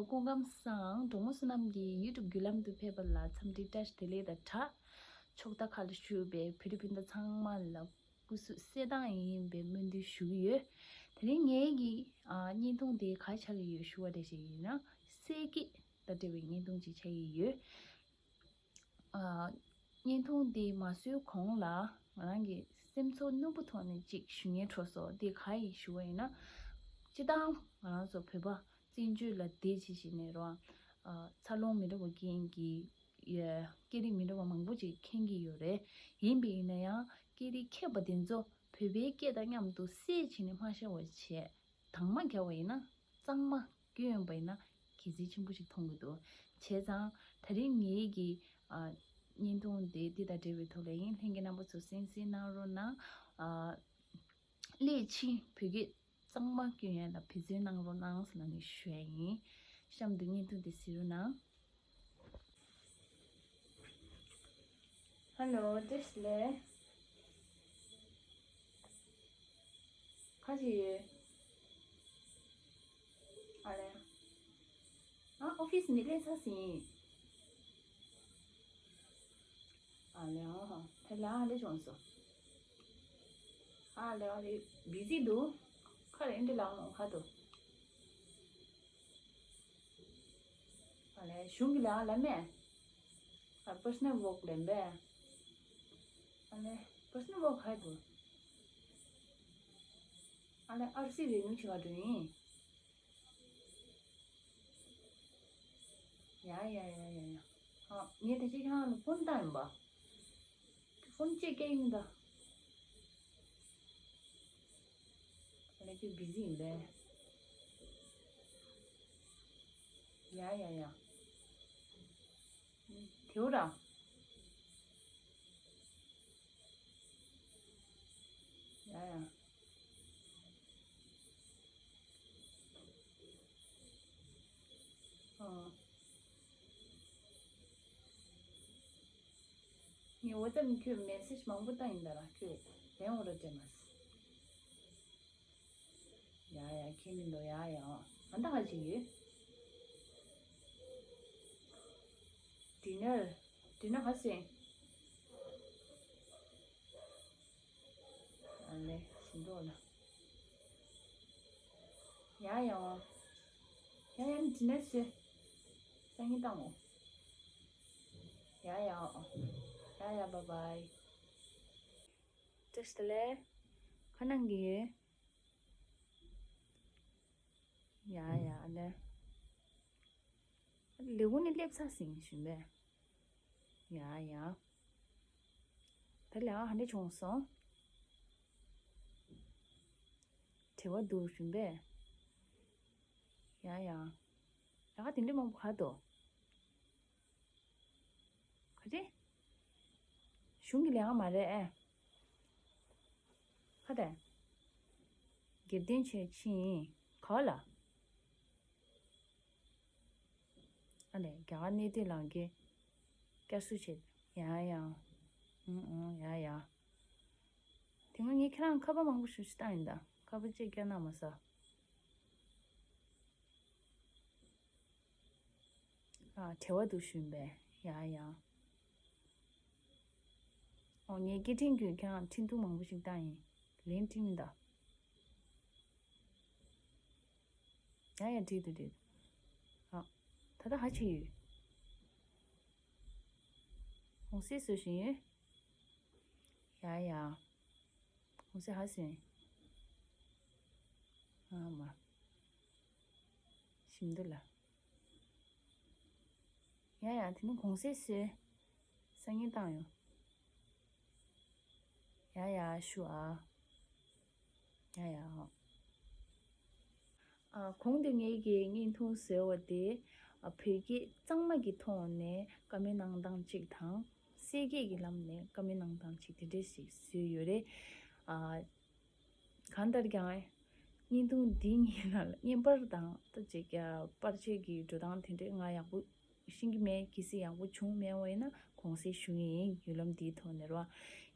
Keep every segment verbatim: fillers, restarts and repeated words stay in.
སྐུ་ཁམས་བཟང་། གྲོགས་མོ་བསོད་ནམས་ཀྱི་YouTube་བརྒྱུད་ལམ་དུ་ཕེབས་པ་ལ་འཚམས་འདྲི་བཀྲ་ཤིས་བདེ་ལེགས་དང་སྦྲགས། ཕྱོགས་མཐའ་ཁག་ལ་བཞུགས་པའི་བོད་རིགས་སྤུན་ཟླ་ཚང་མ་ལ་སྐུ་གཟུགས་གསལ་ཐང་ཡིན་པའི་སྨོན་འདུན་ཞུ་གི་ཡོད། དེ་རིང་ངའི་གི་ཨ་བརྙན་ཐུང་དེ་ག་རེ་ཆགས་ཀྱི་ཡོད་ཞུ་བ་འདྲ་ཞིག་ཡིན་ན། གསེར་སྐྱེས་དང་འབྲེལ་བའི་བརྙན་ཐུང་ཅིག་ཆགས་ཀྱི་ཡོད། ཨ་བརྙན་ཐུང་འདི་མ་བཟོས་གོང་ལ་ང་རང་གི་སེམས་ཚོར་སྣུམ་པོ་ཐོག་ནས་ཅིག་ཞུ་སྙིང་བྲོ་སོང་། འདི་ག་ཡིན་ཞུ་བ་ཡིན་ན། སྤྱིར་བཏང་ང་རང་ཚོ་བོད་པ་བཙན་བྱོལ་ལ་བསྡད་བྱས་བྱས་ནས་རོ། ཨ་འཚར་ལོངས་མི་འདྲ་བ་རྐྱེན་གྱིས་ཡ་སྐད་རིགས་མི་འདྲ་བ་མང་པོ་ཅིག་མཁྱེན་གྱི་ཡོད་རེད། ཡིན་པ་ཡིན་ན་ཡང་སྐད་རིགས་མཁས་པ་དེ་ཚོ་བོད་པའི་སྐད་དང་མཉམ་དུ་བསྲེས་བྱས་ནས་མ་བཤད་པ་བྱས། དྭངས་མ་རྒྱག་པ་ཡིན་ན། གཙང་མ་སྐྱོན་ཡོང་པ་ཡིན་ན་དགེ་མཚན་ཆེན་པོ་ཞིག་མཐོང་གི་འདུག་བྱས་ཙང་ད་རིང་ངེད་ཀྱི་ཨ་བརྙན་ཐུང་འདི་འདི་དང་འབྲེལ་བའི་ཐོག་ལ་ཡིན། ལྷན་རྒྱས་རྣམ་པ་ཚོ་གསན་གཟིགས་གནང་རོགས་གནང་། ཨ་སླད་ཕྱིན་བོད་སྐད་གཙང་མ་སྐྱོན་ཡ་ལ་འབད་བརྩོན་གནང་རོགས་གནང་ཟེར་ནས་ཞུ་ཡ་ཡིན། གཤམ་དུ་བརྙན་ཐུང་འདི་གཟིགས་རོགས་གནང་། ཧ་ལོ། བཀྲ་ཤིས་བདེ་ལེགས། ག་རེ་ཡོད། ཨ་ལེ། ཨ་ཨོ་ཕིས་ནས་སླེབས་ཚར་ཟིན། ཨ་ལེ། ཨ་ཧ། དེ་ལ་ཨ་ལེ་བྱུང་སོང་། ཨ་ལེ་ཨ་ལེ། བི་ཟི་འདུག་ག་རེ་འདི་ལ་མོ་ག་འདུག་ཨ་ལེ་གཞུང་གི་ལས་ཀ་ལ་མེད། ཨ་པར་སོ་ནལ་ཝོག་ལེན་པས། ཨ་ལེ་པར་སོ་ནལ་ཝོག་ཧ་གོ། ཨ་ལེ་ཨར་སི་རེ་ནུ་ཆེ་བ་འགྲོ་ཡིན། ཡ་ཡ་ཡ་ཡ་ཡ། ཨ་ངས་ད་ཅི་ཁྱེད་རང་ལ་ཕོན་བཏང་ཡིན་པ། ཕོན་ཅེ་སྐད་ཡིན་ད། ཨ་ལེ་ཁྱོད་བི་ཟི་ཡིན་པས། ཡ་ཡ་ཡ། དེའུ་ར། ཡ་ཡ། ཨ། ངས་ཝ་ཙབ་ནས་ཁྱོད་མེ་སེཇ་མང་པོ་བཏང་ཡིན་ད་ར། ཁྱོད་ལན་འོ་ར་སྤྲད་མ་སོང་། ཡ་ཡ་ཁྱད་མི་འདུག་ཡ་ཡ། ཨ་ད་ག་ཅིག་ཡོད། ཌི་ནར། ཌི་ནར་ག་ཟེ། ཨ་ལེ་ཞིམ་འདུག་ལ། ཡ་ཡ། ཡ་ཡ་ཌི་ནར་ཟེ། སང་ཉིན་བཏང་ངོ་། ཡ་ཡ། ཡ་ཡ་བཱའི་བཱའི། བཀྲ་ཤིས་བདེ་ལེགས། ག་གནང་གི་ཡོད། ཡ་ཡ་ལེ། ལས་ཁུངས་ནས་སླེབས་ཚར་ཟིན་ཞུ་བས། ཡ་ཡ། ད་ལས་ཀ་ག་འདྲ་བྱུང་སོང་། བྲེལ་བ་འདུག་ཞུ་བས། ཡ་ཡ། ལས་ཀ་དེ་འདྲ་མང་པོ་ག་འདུག་ག་རེ། གཞུང་གི་ལས་ཀ་མ་རེད་ཨེ། ཁ་དེ། སྒེར་དོན་བྱས་ཕྱིན་ག་ལ། ཨ་ལས་རྒྱ་གར་གནས་སྡོད་ལག་འཁྱེར་བསྐྱར་གསོ་བྱས། ཡ་ཡ། ཨུང་ཨུང་ཡ་ཡ། དེ་སྔོན་ངས་ཁྱེད་རང་ཁ་པར་མང་པོ་ཞིག་ཞིག་བཏང་ཡིན་ད། ཁ་པར་གཅིག་བསྐྱར་གནང་མ་ས། ཨ་བྲེལ་བ་འདུག་ཞུས་པས། ཡ་ཡ། ཨོ་ངས་སྐད་འཕྲིན་བརྒྱུད་ཁྱེད་རང་འཕྲིན་ཐུང་མང་པོ་ཞིག་བཏང་ཡིན། ལན་འཕྲིན་མི་འདའ། ཡ་ཡ་འགྲིག་འདུག་འགྲིག་འདུག་ཨ་ད་ལྟ་ག་བྱེད་ཡོད། གུང་སེང་བཟོ་བཞིན་ཡོད། ཡ་ཡ། གུང་སེང་ཧ་སེང་། ཨ་མ། ཞིམ་འདུག་ལ། ཡ་ཡ་དེ་ནི་གུང་སེང་བཟོས། སང་ཉིན་བཏང་ཡོང་། ཡ་ཡ་ཞུ་ཨ། ཡ་ཡ། ཨ་གོང་དུ་ངེད་ཀྱིས་བརྙན་ཐུང་བཟོས་པ་དེ་ཨ་བོད་སྐད་གཙང་མ་གི་ཐོག་ནས་བཀའ་མོལ་གནང་སྟངས་གཅིག་དང་། གསལ་སྐད་ཀྱི་ལམ་ནས་བཀའ་མོལ་གནང་སྟངས་གཅིག་དེ་འདྲས་ཤིག་བཟོས་ཡོད་རེད། ཨ་གང་ལྟར་ཀྱང་བརྙན་ཐུང་འདི་གཉིས་ནང་ལ་བརྙན་པར་དང་ད་ཅིག་ཡ་པར་ཆས་ཀྱི་འགྲོ་སྟངས་དེ་འདྲས་ང་ཡག་པོ་ཤེས་ཀྱི་མེད། གལ་སྲིད་ཡག་པོ་བྱུང་མེད་པ་ཡིན་ན་དགོངས་སེལ་ཞུ་གི་ཡིན། བརྒྱུད་ལམ་འདིའི་ཐོག་ནས་རེད་བ།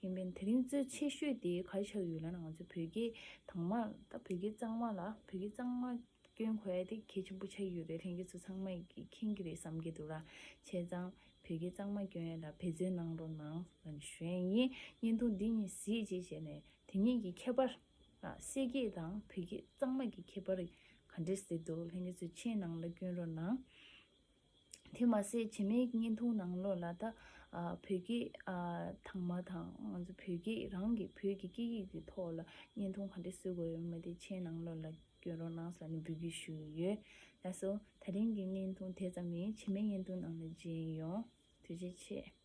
ཡིན་པས་དེ་རིང་གཙོ་ཆེ་ཤོས་དེ་ག་རེ་ཆགས་ཡོད་ལབ་ན། ང་ཚོ་བོད་སྐད་དྭངས་མ་ད་བོད་སྐད་གཙང་མ་ལ་བོད་སྐད་གཙང་མ་ སྐྱོན་གོ་ཡ་དེ་གལ་ཆེན་པོ་ཆགས་ཀྱི་ཡོད་རེད། ལྷན་རྒྱས་ཚོ་ཚང་མས་ཀྱིས་མཁྱེན་གྱི་རེད་བསམ་གྱི་འདུག་ར། བྱས་ཙང་བོད་སྐད་གཙང་མ་སྐྱོན་ཡ་ལ་འབད་བརྩོན་གནང་རོགས་གནང་ལབ་ནས་ཞུ་ཡ་ཡིན། བརྙན་ཐུང་འདི་གཉིས་གཟིགས་རྗེས་བྱས་ནས་དེ་གཉིས་ཀྱི་ཁྱད་པར། ཨ། གསེར་སྐད་དང་བོད་སྐད་གཙང་མ་གི་ཁྱད་པར་ག་འདྲས་ཟེར་འདུག་ལྷན་རྒྱས་ཚོས་མཆན་ནང་ལ་བསྐྱོན་རོགས་གནང་། དེ་མ་ཟད་རྗེས་མའི་བརྙན་ཐུང་ནང་ལོགས་ལ་ད། ཨ། བོད་སྐད། ཨ། དྭངས་མ་དང་ང་ཚོ་བོད་སྐད་རང་གི་བོད་ཀྱི་སྐད་ཡིག་གི་ཐོག་ལ་བརྙན་ཐུང་ག་འདྲས་བཟོ་དགོས་ཡོད་མེད་དེ་མཆན་ནང་ལོགས་ལ་བསྐྱོན་རོགས་གནང་ཟེར་ནས་འབོད་སྐུལ་ཞུ་གི་ཡོད། ལགས་སོ། ད་རིང་གི་བརྙན་ཐུང་དེ་ཙམ་ཡིན། རྗེས་མའི་བརྙན་ཐུང་ནང་ལ་མཇལ་ཡོང་། ཐུགས་རྗེ་ཆེ།